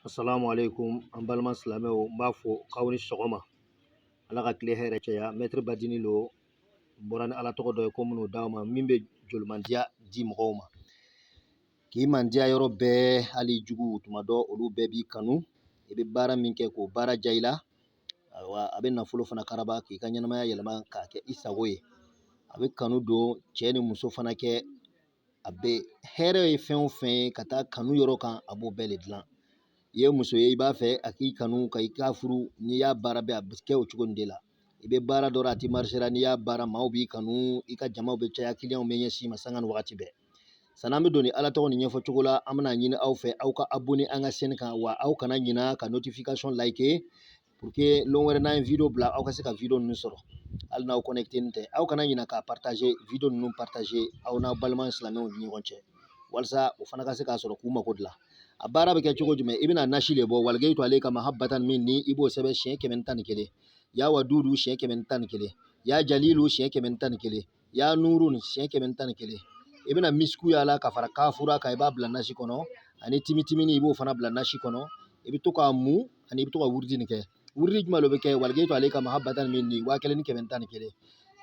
Assalamu alaikum an balima silamɛw, n b'a fɔ k'aw ni sɔgɔma. Ala ka tile hɛrɛ caya. Mɛtiri Badini lo, n bɔra ni Ala tɔgɔ dɔ ye ko minnu d'aw ma, min bɛ jolimandiya di mɔgɔw ma, k'i mandiya yɔrɔ bɛɛ, hali jugu tuma dɔ olu bɛɛ b'i kanu. I bɛ baara min kɛ k'o baara diya i la. Ayiwa, a bɛ nafolo fana karaba k'i ka ɲɛnamaya yɛlɛma k'a kɛ i sago ye. A bɛ kanu don cɛ ni muso fana kɛ. A bɛ hɛrɛ ye fɛn o fɛn ye ka taa kanu yɔrɔ kan, a b'o bɛɛ de dilan. I ye muso ye, i b'a fɛ a k'i kanu ka i k'a furu, n'i y'a baara bɛɛ a bɛ kɛ o cogo de la. I bɛ baara dɔ la, a ti marisera, n'i y'a baara maaw b'i kanu, i ka jamaw bɛ caya, kiliyanw bɛ ɲɛsin i ma sanga ni wagati bɛɛ. San'an bɛ don ni Ala tɔgɔ nin ɲɛfɔ cogo la, an bɛna ɲini aw fɛ aw ka abonné an ka chaîne kan, wa aw kana ɲina ka notification like pour que lon wɛrɛ n'an ye video bila, aw ka se ka video ninnu sɔrɔ hali n'aw connecté tɛ. Aw kana ɲina ka partager, video ninnu partager aw n'aw balima silamɛw ni ɲɔgɔn cɛ, walasa o fana ka se k'a sɔrɔ k'u mako dilan. A baara bɛ kɛ cogo jumɛn? I bɛna nasi de bɔ, walgeitu aleyka mahabbatan minni, i b'o sɛbɛn siɲɛ 111, ya wadudu siɲɛ 111, ya jalilu siɲɛ 111, ya nurun siɲɛ 111. I bɛna misiku y'a la ka fara kafura kan, i b'a bila nasi kɔnɔ, ani timitimini i b'o fana bila nasi kɔnɔ. I bɛ to k'a mu ani i bɛ to ka wurudi nin kɛ. Wurudi jumɛn de bɛ kɛ? Walgeitu aleyka mahabbatan minni 1111,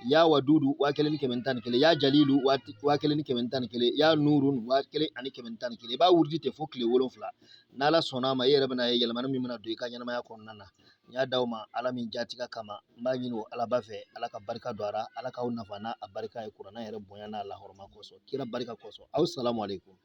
ya wadudu 1111, ya jalilu 1111, ya nurun 1111. I b'a wurudi ten fo tile 7. N'Ala sɔnna a ma, i yɛrɛ bɛna ye yɛlɛmani min bɛna don i ka ɲɛnamaya kɔnɔna na. N y'a d'aw ma Ala min jatigɛ kama. N b'a ɲini o Alaba fɛ, Ala ka barika don a ra, Ala k'aw nafa n'a a barika ye, kuranɛ yɛrɛ bonya n'a lahɔrɔma kosɔn, kira barika kosɔn. Aw salamu aleykum.